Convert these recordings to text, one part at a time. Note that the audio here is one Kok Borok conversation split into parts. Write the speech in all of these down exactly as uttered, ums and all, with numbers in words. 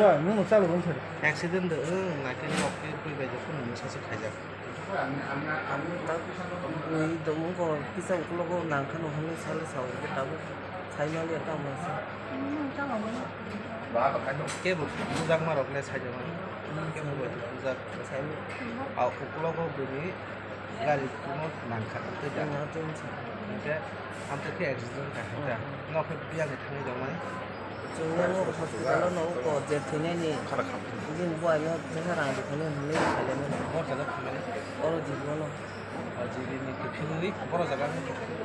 Nung chalo bang sari. Accident de, eh, naikhe nok khe bui bai de phone nung sasu khaijak. Bui domo ko kisa uklogo nangkha no hwnwi salo sao, tabuk sai maliya tamo se. Kebo bujak ma rok le sai jama. Kebo bai bujak. Sai. A uklogo bini gari kuno nangkha tei da. Nang tei sa. Hingke amtwi khe accident kha hingka. Hmm. Nok khe biya khe thangwi tongmani. Chwngno hospital-o no uko je thwinani. Khara kham. Bini buaino teha rang rwphani hwnwi khailai mani. Bor jaga thwinani. Oro jibo no. O jibi ni khe philwi boro jaga.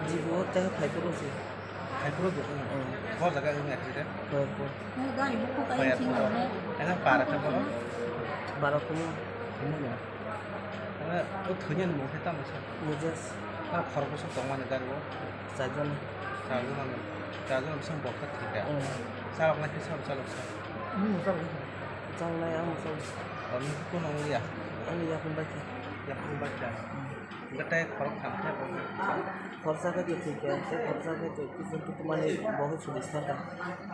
Jibo teha phai phuru se. Hai phuru bo. Hmm. Boro jaga wng accident. Bor, bor. Hai phuru. Ena para khe boro. Bara kumu. Kumu no. Ena o thwinani mung khe tamo sa. Mujas. Tamo khoroksa tongmani gari o. Sajana. Sajana. Sajana bising bokha thika. Hmm. Chalok na khe sabo chalok sa. Hmm, chalok. Chalok nai ang chalok. Ani kuno ya. Ani yakun bacha. Yakun bacha. Hmm. Gatai khorok tham khe bo. Khorsa khe je thik khe, se khorsa khe je kisu kisu mani bo khe suri santa.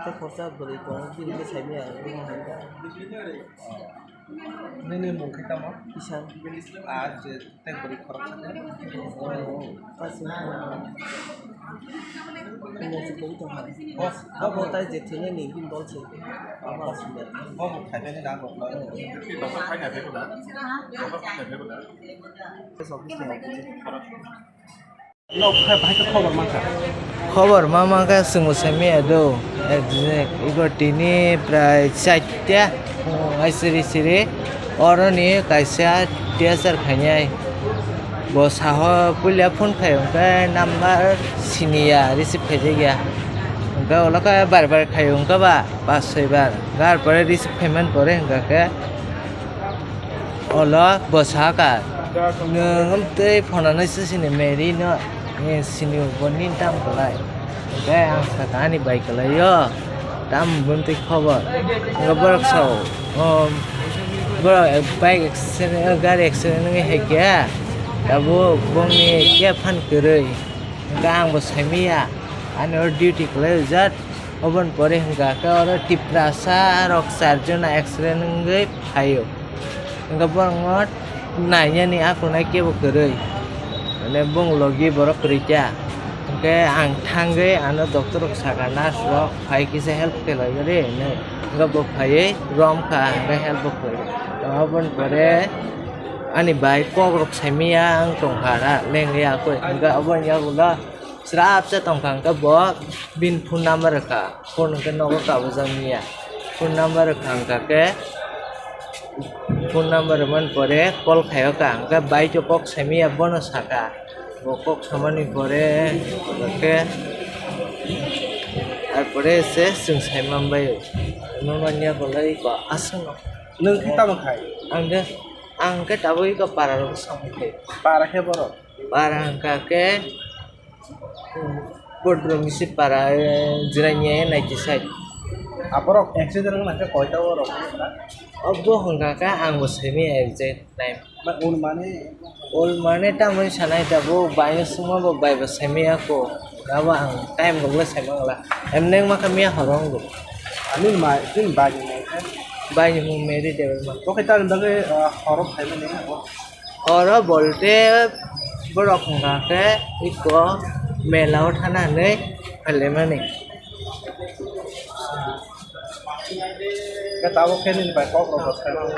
Se khorsa bwrwi tongo, bini khe saimaya, bini hai khe. Nini mung khe tamo? Isan. A je tei bwrwi khorok sa khe? Kasi. Mung se bwrwi tongkha. Bo, bo, abo tai je thwinani bini dol se. Abo suri. Bo bo khainani na bo. Bo khainani na. Bo khainani na. Nok khe bahai khe khobor mankha. Khobor ma mankha, chwngbo saimaya do. Exact. Ego tini prai chaita phung hai siri siri. Oroni kaisa T S R khainai. Bo saho puila phone khai hwnkhe number siniya, receive khaijakya. Hwnkhe ulo khe bar bar khai hwnkhe ba pas soi bar. Gar pore receive khaiman pore hwnkha khe. Olo bo saka, "Nwng amtwi phonanai se sini Mary no, eh, sini bo nin tam kwlai." Hwnkhe ang saka, "Ani bai kwlai o, tam bo amtwi khobor." Hwnkhe borok sao, "O, borok bike accident, gari accident wngwi hai khe, tabuk bongni khe phan kwrwi." Hwnkhe ang bo saimaya, ani oro duty kwlai rijak. Oboni pore hwnkha khe oro Tiprasa rok charjon accident wngwi phaio. Hwnkhe borokno nainani akunai kebo kwrwi. Mane bong logi borok kwrwi kha. Hwnkhe ang thangwi ano doctor rok saka, nurse rok phai kisa help khe lai di hinwi. Hwnkhe bo phaiwi romkha, hwnkhe help bo khlai. Oboni pore ani bai kok rok saimaya ang tongkha, lengwi akoi. Hwnkhe oboni yagulo Srapsa tongkha hwnkhe bo bini phone number rwkha, phone hwnkhe nogo kabujak miya. Phone number rwkha hwnkha khe, phone number rwmani pore call khaio kha, hwnkhe bai to kok saimaya bono saka. Bo kok samani pore hwnkhe, ar pore se chwng saiman bai. Mamanya bolai ko aswk no. Nwng khe tamo khai? Ang khe, ang khe tabuk iko para rok samung khe. Para khe borok? Para hwnkha khe, Bodrom isi para, eh, Jirania, eh, ninety side. Aborok accident wngna khe koita o rok wngkha? Obo hwnkha khe ang bo simi exact time. Ma, un mani? Un mani tamoni sanai tabuk, bai no swngma bo bai bo simi ako. Abo ang time rok le sai mangla. Em neng ma khe miya horo wngkha. Ani ma, chini bai ni mung khe? Bai ni mung Mary Debbarma. Bo khe tamoni bagwi, ah, horo phaimani? Oro bolte borok hwnkha khe iko mela o thana hinwi phailaimani. Khe tabuk khe nini bai kok rok bo saimano.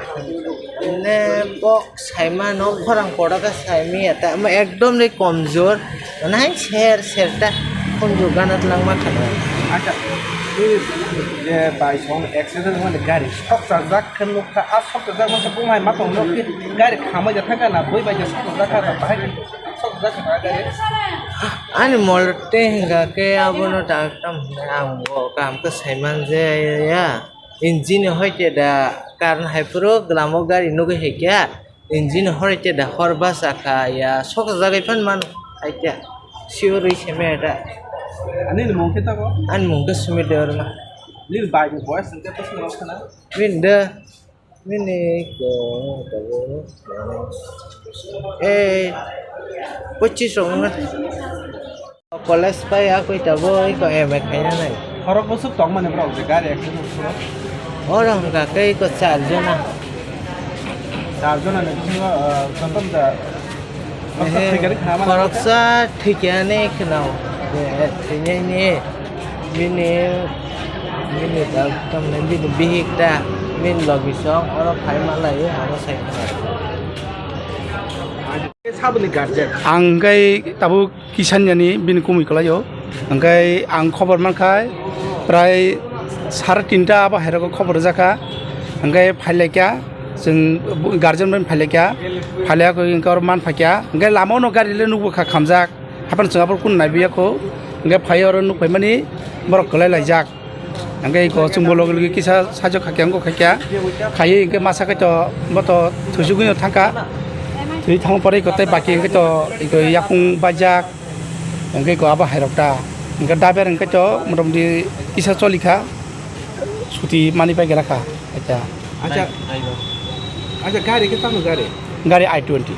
Ene kok saimano, khorang kotor khe saimanya ta, omo ekdom ni komjor. Nai ser ser ta khunju gana twlangma khana. Acha, nini je bai song accident wngmani gari sok chajak khe nukha, a sok chajak masa bumai ma tong nukhe gari khamai ja thangkha na bui bai ja sok chajak kha bahai sok chajak kha gari. Ani mol tei hwnkha khe abono ta tam hwnwi ang bo kaham khe saiman je ya. Engine hoite da karon hai phuru glamo gari nugwi hai khe. Engine hor ite da hor basa kha ya sok jagwi phan man aita sure wi seme da. Ani ni mung khe tamo? Ani mung khe Sumit Debbarma. Nini bai ni boyes hwnkhe bwswk no khana? Min da, min ni ko, eh, pochisrok wngkha. College pai akoi tabuk iko M A khaina nai. Khorok bwswk tongmani borok je gari accident bwswk. Oro hwnkha khe iko char jona. Char jona ni bisingo, ah, joto da khoroksa thwikha ni khwnao. Thwinani bini, bini da tamni bini bihik ta, bini logi song oro phai ma lai oro sai khna. Saboni guardian. Ang khe tabuk Kisan yani bini kumui kwlaio. Hwnkhe ang khobor mankha prai sare tinta abo hairogo khobor rwjakha. Hwnkhe phailaikha, chwng guardian bai phailaikha, phailaikha hwnkhe oro manphaikha. Hwnkhe lamao no gari le nukbukha khamjak. Haphano chwng abo kunu naibiya kho. Hwnkhe phai oro nukphaimani borok kwlai laijak. Hwnkhe iko chwngbo logi logi kisa sajwk khaikhe wngkha khaikha. Khaiwi hwnkhe masa khe to bo to thwichugwino thangkha. Thwi thangma pore iko tei baki hwnkhe to iko yakung baijak. Hwnkhe iko abo hairok ta. Hwnkhe daber hwnkhe to motamoti kisa cholikha. Suti mani pai gera kha. Acha. Acha. Acha, gari khe tamo gari? Gari I twenty.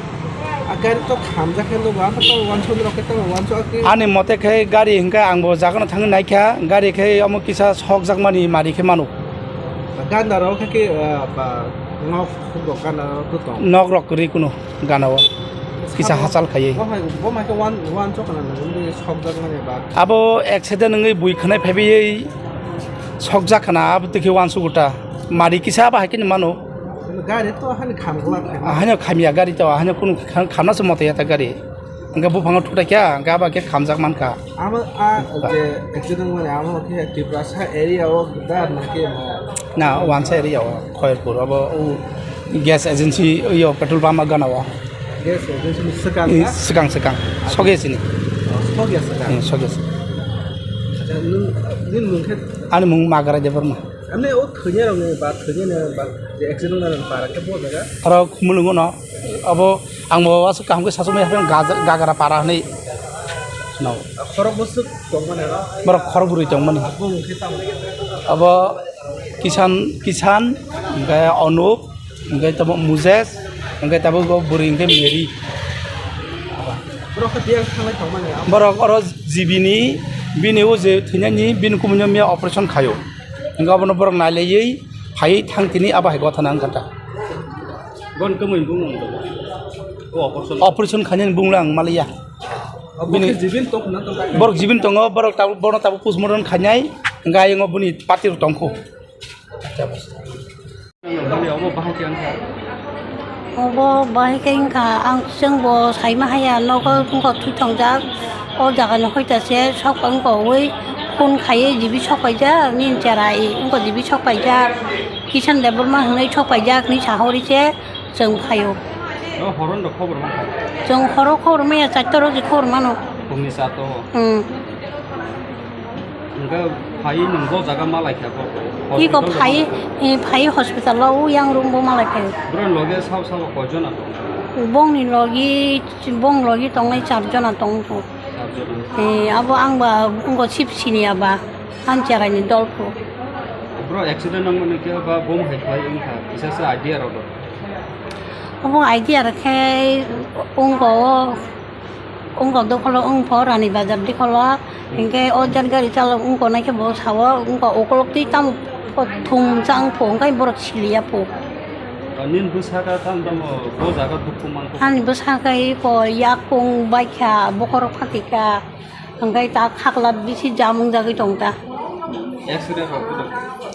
A gari to khamjak khe logo, abo to wansuk rok khe tamo wansuk akhe. Ani mote khe gari hwnkhe ang bo jagano thangwi naikha, gari khe omo kisa sokjakmani mari khe mano. Ganda rok khe, ah, ba, nok rok ganda rok to tong. Nok rok kwrwi kunu gana o. Kisa hachal khaiwi. Bo hai, bo mai khe wan, wansuk khna nang, wngwi sokjakmani ba. Abo accident wngwi bui khwnai phaiwi sokjak khna, abo twi khe wansuk ta. Mari kisa abo hai khe mano. Gari to hani kham gula khe. Ahani khamya gari to, ahani kunu kham-, khamna se moto ya ta gari. Hwnkhe buphango thutai kha, hwnkhe abo khe khamjak mankha. Amo a je accident mani amo khe Tiprasa area o da na khe ma? Na, wansa area o, Khoyerpur, abo o gas agency yo petrol pump gana o. Gas agency ni swkang na? Swkang, swkang. Soge sini. Oh, soge swkang. Hmm, soge sini. Acha, nung, nini mung khe? Ani mung Magara Debbarma. Ani o thwinai rok ni ba thwinai ni ba je accident wngna rok para khe bo jaga? Aro Khumulwngo no. Abo ang bo aswk kaham khe sasuk maya phai gaja-, Gagara para hwnwi. No. Khorok bwswk tongmani aro? Borok khorok bwrwi tongmani. Bo mung khe tamo? Abo Kisan, Kisan, hwnkhe Anup, hwnkhe tamo Mujes, hwnkhe tabuk o bwrwi hwnkhe Mary. Borok khe biyang thanglai tongmani abo? Borok oro G B ni, bini o je thwinani, bini kumui no miya operation khaio. Hwnkhe abono borok nailaiwi phaiwi thang tini abo hai gotha nang kha ta. Bon kwmwi bung o operation. Operation khainani bung lang maliya. Abo khe jibin tong khna tong kha? Borok jibin tongo, borok tabuk, bono tabuk postmortem khainai, hwnkhe ayung o boni party rok tong kho. Obo bahai khe wngkha. Obo bahai khe wngkha, ang chwng bo saima haya, nogo wngkha thwi thongjak, o jaga ni hoita se sok wngkha ui, phone khaiwi jibi sok paijak, nini cherai wngkha jibi sok paijak, Kisan Debbarma hwnwi sok paijak ni sahori se chwng phaio. O horon rok khobor mankha? Chwng horo khobor maya, charta rok je khobor mano. Phungni charta o? Hmm. Hwnkhe phaiwi nwng bo jaga malai kha bo? Iko hospital phai, e, phai hospital o yang room bo malai phai. Borok loge sabo sabo koi jona tongo? Bongni logi, bong logi tongnai char jona tongo. Char jona. E, abo ang ba wngkha sip sini aba, ang cherai ni dol pho. Bro, accident wngmani khe ba bom hai khlai wngkha, kisa se idea rw do. Obo idea rw khe wngkha o. Wngkha dokholo wngpho Rani Bazar dikholo, hinkhe o jar gari chalok wngkha naikhe bo sao, wngkha ukolok twi tamo thum chang pho, hinkhe borok siliya pho. Nini bwsakhe tamo tamo bo jaga dukhu mankha? Ani bwsakhe iko yakung baikha, bokhorok phatikha, hinkhe ta khakla bisi jam wngjagwi tongta. X-ray rok?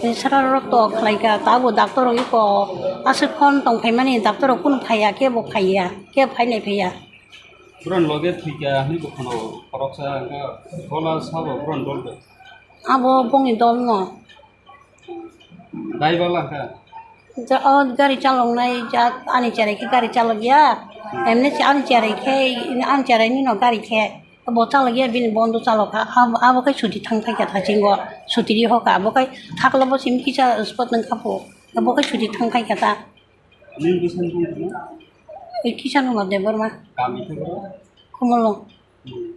X-ray rok to khlaikha, tabo doctor rok iko aswk phone tongphaimani, doctor rok kunu phaiya, kebo phaiya, kebo phainai phaiya. Borok loge thwikha hwnwi bo khwna-o, khoroksa hwnkhe bola sabo borokni dol bai? Abo bongni dol no. Bai bala kha? Ja, o gari chaloknai ja, ani cherai khe gari chalokya. Emni se ani cherai khe, ani cherai ni no gari khe. Bo chalokya bini bondo chalokha. Abo, abo khe suti thang phaikha thasingo. Suti ri hoka. Abo khe thakla bo simi kisa spot nang khapo. Abo khe suti thang phaikha ta. Nini bwsani mung tamo? Ei Kisan Kumar Debbarma. Kami khe boro? Khumulwng. Hmm.